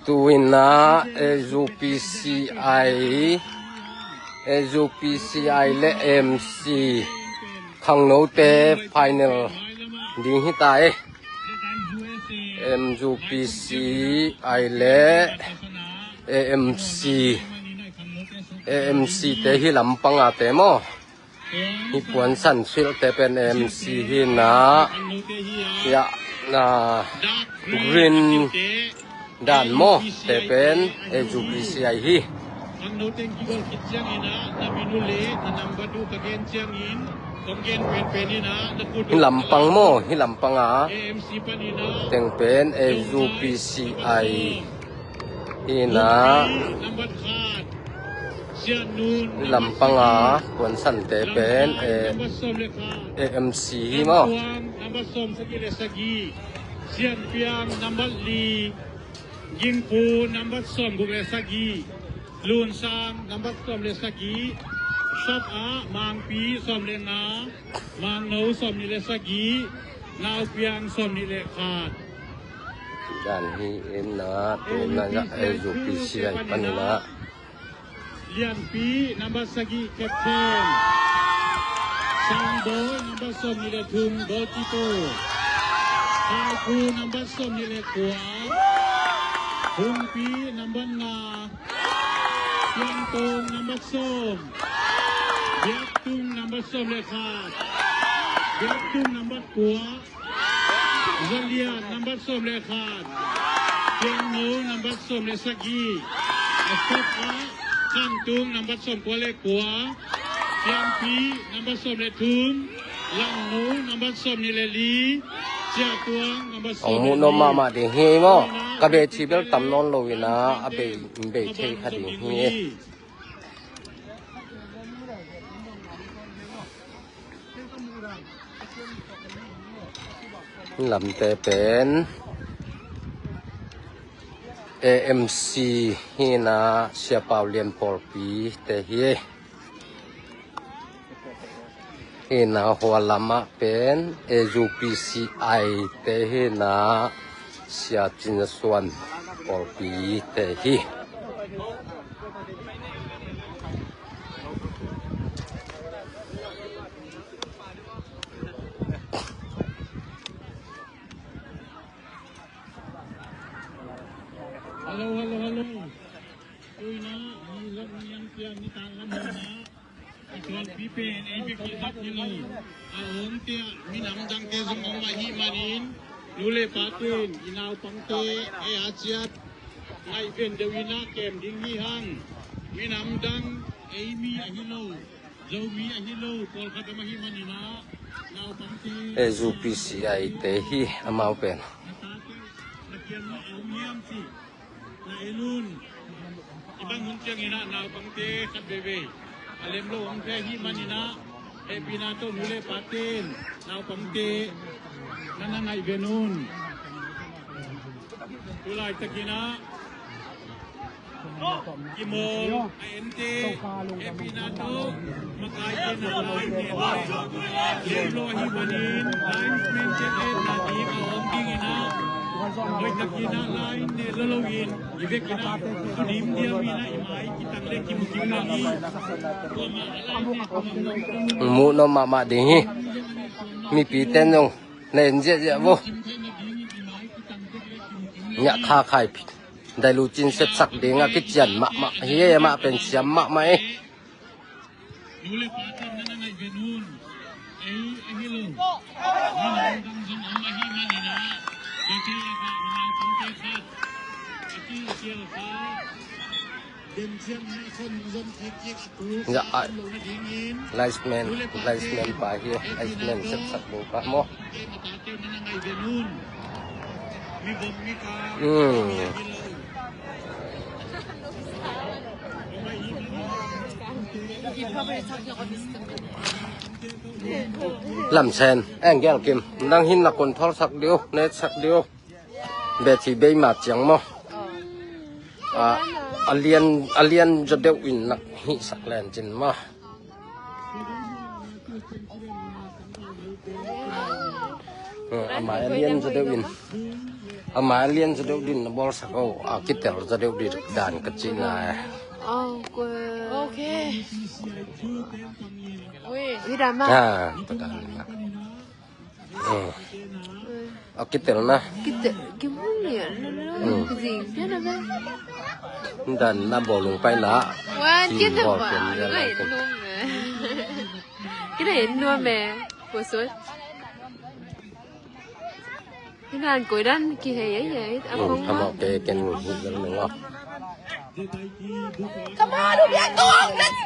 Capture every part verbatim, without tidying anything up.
Tuina A U P C I, A U P C I le M C khangnote final ding hi ta e. M U P C I le A M C, A M C te hi lampang a te maw? Hi puansan silh te pen A M C hi na. Ya na green dan maw te pen A U P C I hi. Hi lampang maw, hi lampang a teng pen A U P C I hi na. Hi lampang a puansan te pen A M C hi maw. Sianpiang nambat li, Gingphu nambat sawm guk le sagih, Lunsang nambat sawm le sagih, Sap a Mangpi sawm le nga, Mangno sawm ni le sagih, Naupiang sawm ni le khat. Dan hi in na, tu na ya A U P C I pan in na. Lianpi nambat sagih captain. Sangboi nambat sawm ni le thum goalkeeper. Haiku nambat sawm ni le kua. Hungpi nambat nga. Siangtong nambat sawm. Biaktung nambat sawm le khat. Biaktung nambat kua. Zalian nambat sawm le khat. Piangno nambat sawm le sagih. A sawt a Khantung nambat sawm kua le kua. Piangpi nambat sawm le thum. Langno nambat sawm ni le li. Ciatuang nambat sawm le li. Ong muh no mahmah ding hi maw. Ka bei thi bel tam nawn lo ina a bei bei thei kha ding hi. Lamte pen A M C hi na, Sia Pau Lian pawlpi te hi. Hi na hua lamah pen A U P C I te hi na, Sia Cin Suan pawlpi te hi. Hello, hello, hello. Tuina, mi zong niang piang ni tang lam na. A tuan pi pen ei bek hi zat hi lo. A om tia minam dangte zong om ahi manin, nu le paten i naupangte ei a ciat ngaih ven deuh ina kem ding hi hang. Minam dang ei mi ahi lo, Zomi ahi lo, pawlkhat om ahi manin a naupangte A U P C I te hi amau pen. Na tate na kian ma a om hiam ci. Na en un. I bang hun ciangin ah naupangte khat veivei a lem lo hong pia hi manin ah, hehpihna tawh nu le paten naupangte na na ngaih ven un. Tu laitakin ah kimawng a ente hehpihna tawh makaite na line ne lem lo ahi manin, linesman te etna ding a om dingin ah, hoihtakin ah line ne lo loin i vekin ah thudim diamin ah i mai kitang le kimu kim lo hi. Muh no mahmah ding hi. Mipi ten zong na en ziahziah vo. Niah kha khai dai lucin sepsak ding a kician mahmah hi. Amah pen siam mahmah e. Ya, ai. Linesman, linesman pa hi, linesman sepsak ding pa maw. Hmm. Lamsen, Angel Kim, nang hin na control sak ding uh, na etsak ding uh. Beth hi bei ma ciang maw. A, a lian, a lian zaw deuh in nak hihsak len cin maw. A, amah a lian zaw deuh in. Ama lian za deuh din na bawlsak o, a kitel za deuh din dan ka cihna e. Oh, good. Okay. Ui, hi dam ah. Ah, ta dan na. A kitel na. Kitel, kimu lian na na. Zing pian na ve. Dan na bawlung pai na. Wan kitel ba. Kitel nuam e. Kitel nuam e. Ko suat. Hi dan koi dan kihei ei ei. A kong a mawk ke ken hi zel meng aw. Come on, we are going. Let's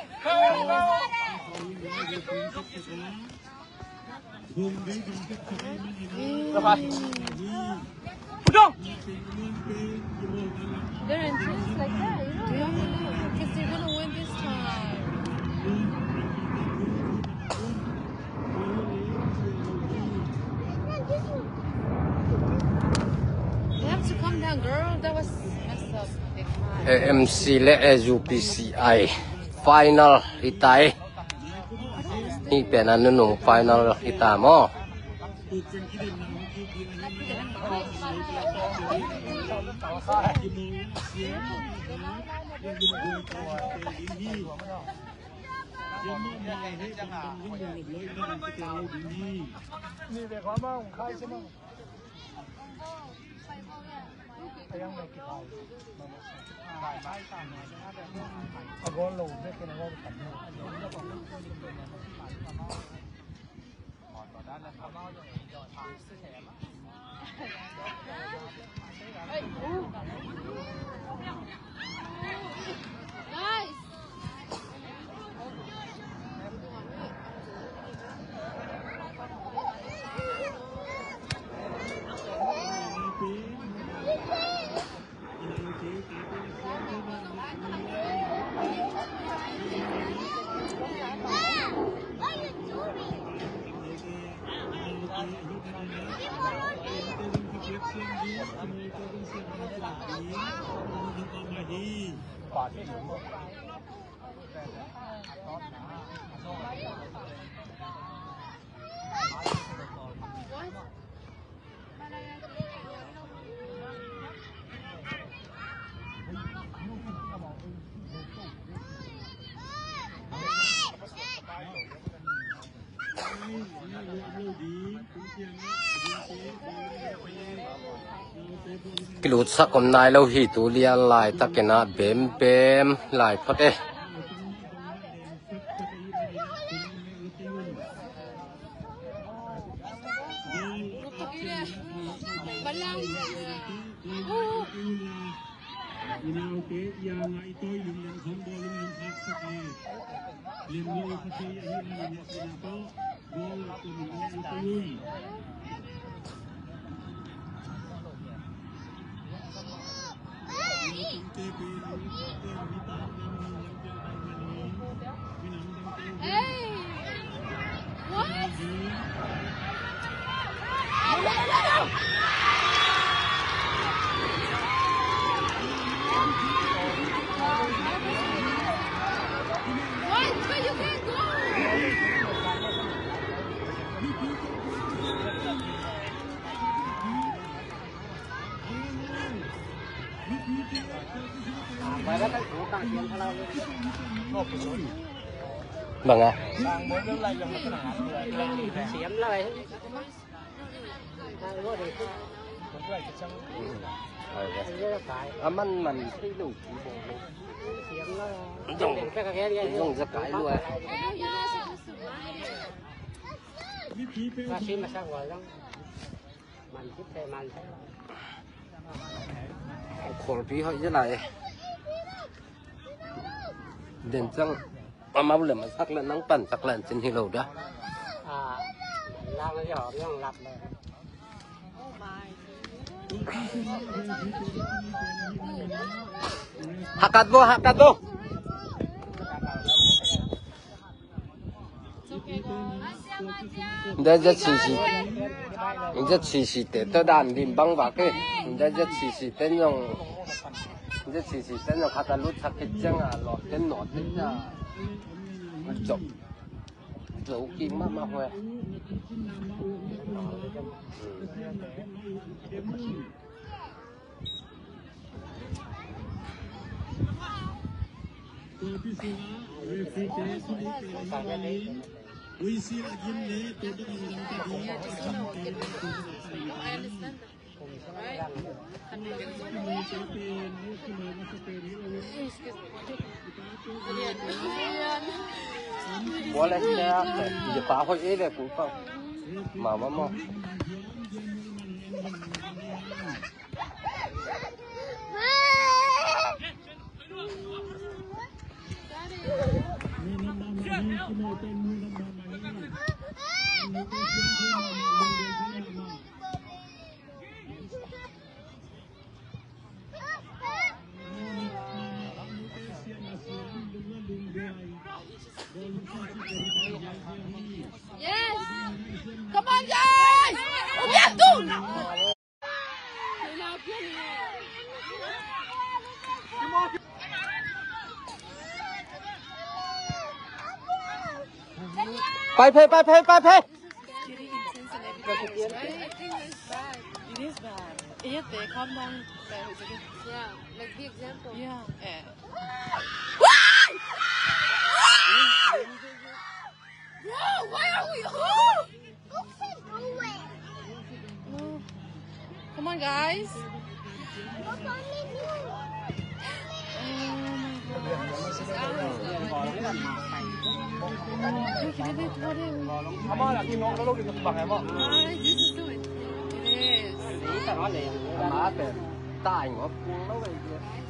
Put down. They're intense like that, you know? Yeah, 'cause they're gonna win this time. They have to calm down, girl. That was messed up. They can't. A M C le A U P C I final hi ta e. Hih pen a nunung final hi ta maw? Kilutsak om nai lo hi tu lian laitakin ah bembem lai phot e. Hey! What? What? But you can't go! Bang a. A man man thei lo. Zong, zong za kai lua. Kholpi hoih zia lai. Den cang amau le masak le nang pan sak le an cin hi lo dia. Hakat bo, hakat bo. Nda ZCC, ZCC te to dan lim bang vak e. Nda ZCC te nyong, ZCC te nyong khat a lut sak khit ciang a lawh te nawh te cia. Zop. Zo kim mahmah hua. I understand that. Right? Excuse me. Bawlek te a, i pa hoih ei ve kul pau. Mama maw. Yes! Come on, guys! Ubiatu! ไปเพไปเพไปเพ Very intense and everything, right? I think it's bad. It is bad. Yeah, they come down there. It's a good, yeah, like, the example. Yeah. Eh. Bro, why are we? Oh! No. Come on, guys. Oh my gosh. This is so intense. It is. Ama te tai ngop kung lo ve.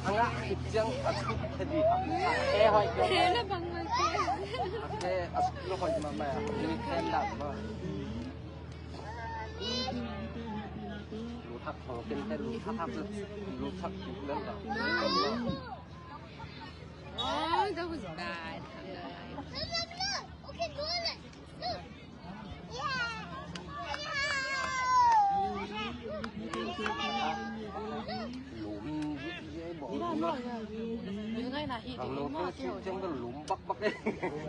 Anga khit ciang a suk te di. Te hoih lo. Te na bang mai te. Te a suk lo hoih ma ma. Ni ken da ma. Lu thak thong ken te lu thak thak lu thak lu thak. Oh, that was bad.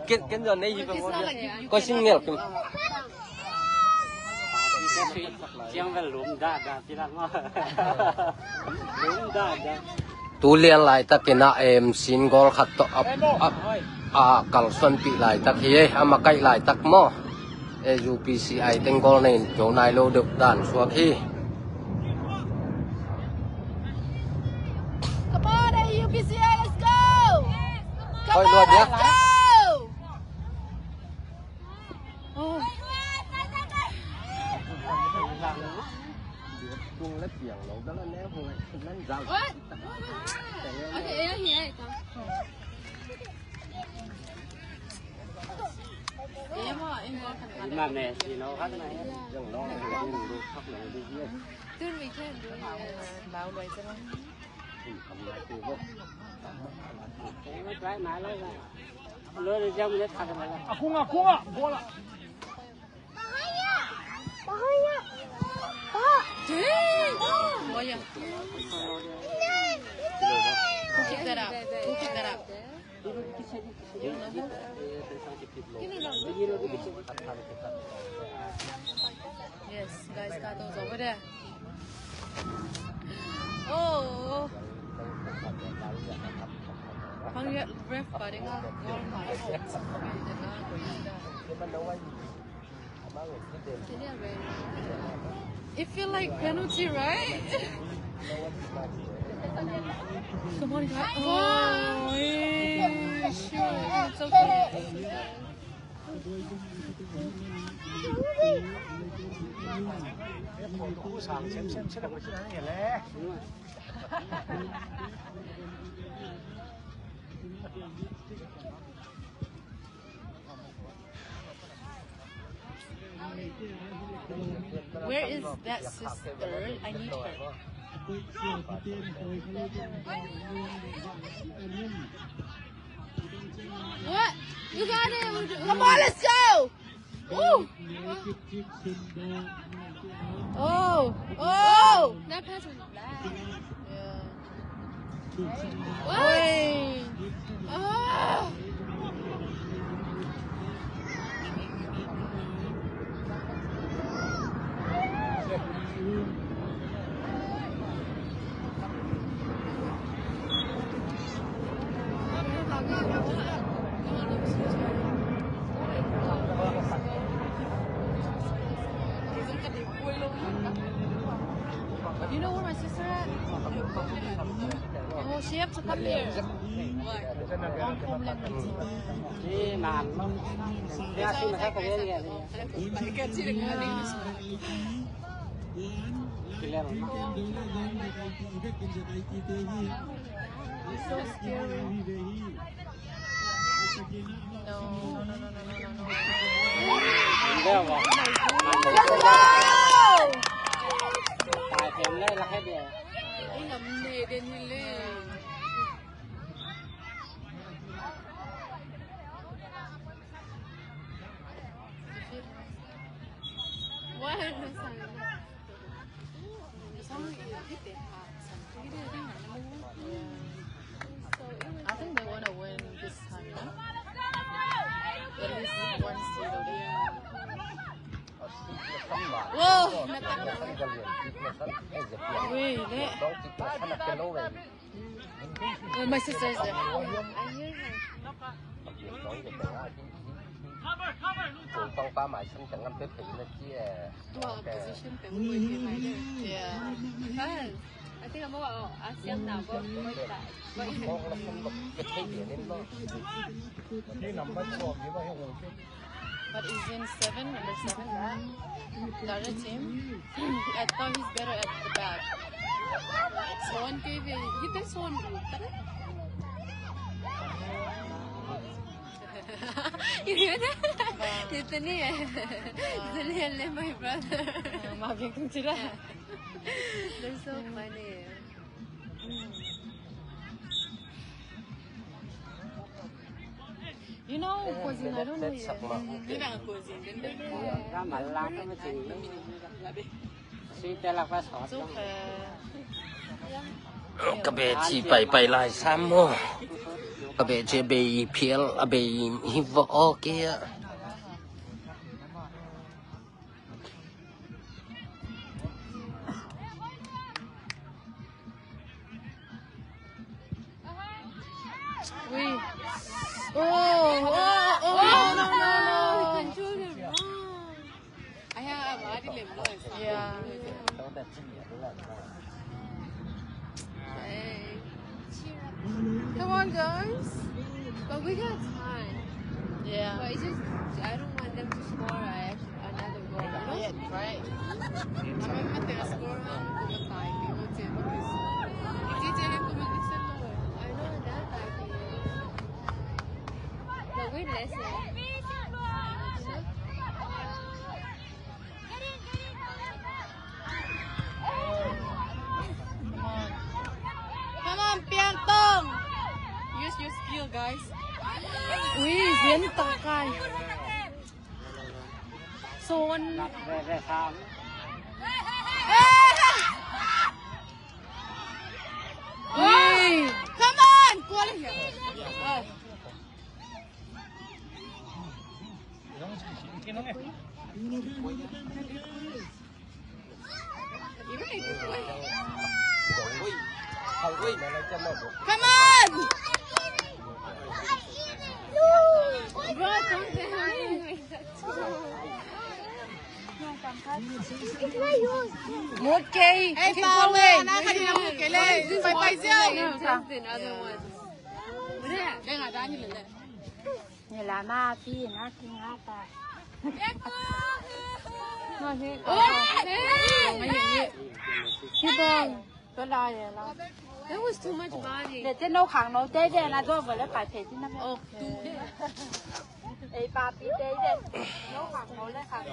Ken, ken zong nei hi bang. Koi sin ngel kim. Ciang vel lum da da ci la ma. Lum da da. Tu lian laitakin a em sin goal khat tawh a, a, a kalsuanpih laitak hi e, a makaih laitak maw. E, U P C I teng goal nei zo nai lo deuh dan suak hi. Come on, U P C I, let's go! Come on, let's go! Oh. Soon we can do it. A kung, a kung ah, ball ah. Who kicked that up? Who kicked that up? Yes, guys, Kato's over there. Oh. Hang yet ref pa ding a goal ma. It feel like penalty, right? Come on, guys. Oh, yeah, sure. It's okay. Where is that sister? I need her. What? You got it. Come on, let's go. Ooh. Oh, oh. That pass was bad. Yeah. What? Oi. Oh. Oh, she have to come here. Why? It's so scary. No, no, no, no, no, no, no. What? I think they wanna win this time, yeah? At least one seed over here. Whoa! Ui, leh. Uh, my sister is there. Tua position peuh. Yeah. Kan. I think I'm more, uh, Asian now, but, but, but in But he's in seven, number seven, the other team. I thought he's better at the back. Son gave it. He did son. You hear that? It's Daniel. It's Daniel, my brother. They're so funny. You know, cousin, I don't know yet. Ka beh ci pai pai lai sam maw. Ka beh ci a bei phial a bei hi va aw kei a. Ui. Oh, oh, oh, no, no, no, no. He controlled it wrong. Yeah. Hey. Come on, guys. But we got time. Yeah. But it's just, I don't want them to score, uh, another goal, you know? Yeah, right. I remember they score, um, overtime, they go to, because it's easy to go to the, I know that, like, but we less, yeah. Come on, Piang Tong. Use your skill, guys. Ui, Vian Takai. Son. Ui. Come on, Kuala. Come on! Bro, don't tell me. Mut kei. Hey, keep going. Justin, other one. Ni la ma pi na ki nga ta. Keep on. That was too much body. Te no khang no te de na do vale pa te na. Oh, tu. Ei pa pi te de. No khang no le khang.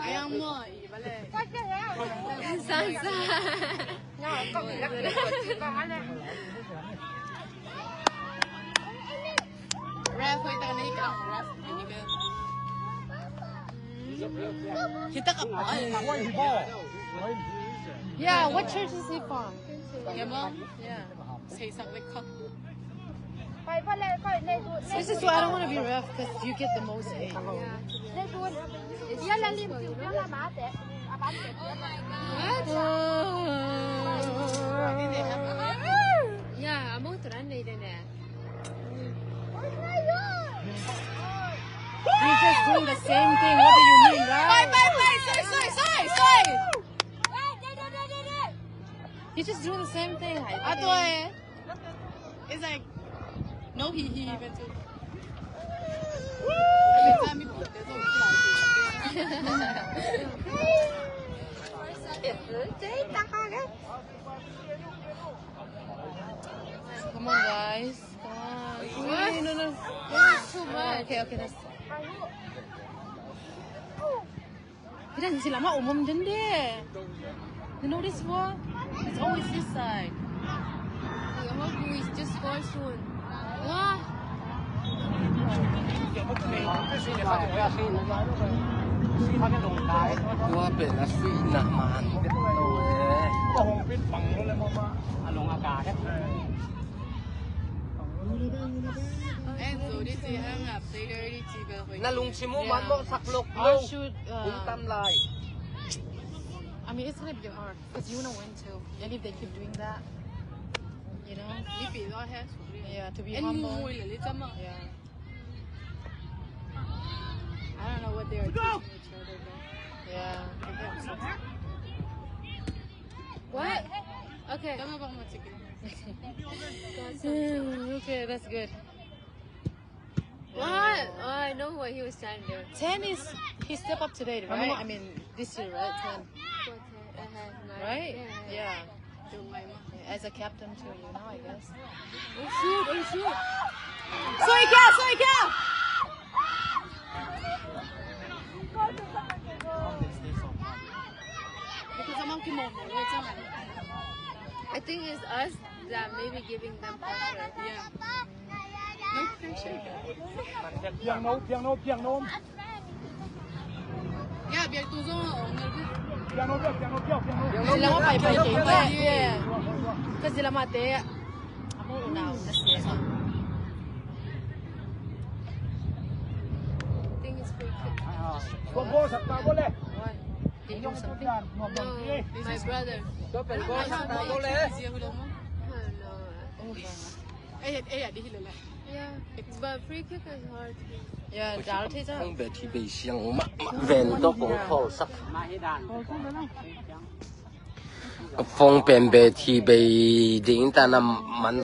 Ayang mo. Sansa. Ref, wait, I need to ref. Kita ka. Yeah, what church is he from? Yeah, mom. Yeah. Say something. This is why I don't want to be ref, because you get the most A. What? Yeah, I'm going to run later now. You're just doing the same thing. What do you mean, right? Bye, bye, bye. Sorry, sorry, sorry, sorry. He's just doing the same thing. I think. It's like, no, he, he even too. Come on, guys. Come on. Wait, no, no. That's too much. Okay, okay, that's. Kita sila ma umum dende. You know this one? It's always this side. The whole view is just fortune. Wah. Tua pen a sui na man. And so this is hang up. They already see the. Na lungchim uh man mawh sak lok lo. Or should, uh, Hong tam lai. I mean, it's gonna be hard because you wanna win too. And if they keep doing that, you know, yeah, to be humble. Yeah. I don't know what they are teaching each other, though. Yeah. What? Okay. Okay, that's good. What? Oh, I know what he was trying to do. Ten is, he stepped up today, right? I mean, this year, right? Ten. Right? Yeah. As a captain too, you know, I guess. Oh, shoot, oh, shoot. Sorry, Kat, sorry, Kat. I think it's us that maybe giving them pressure. Yeah. No pressure. Piang no, piang no, piang no. Yeah, biak tu zong a ong ngal bit. Piang no, piang, piang no, piang, piang no. Piang no, piang no, piang no. Yeah. Kasi lama te. Amo unau na siya. Think it's pretty. Go, go, sakta, go le. What? Did you do something? No, my brother. Go, go, sakta, go le. Hello. Oh. Yeah, but free kick is hard. Yeah, dal thei ta. Phone battery bei siang mahmah ven tawh kong khawl sak. Ka phone pen battery bei ding ta na man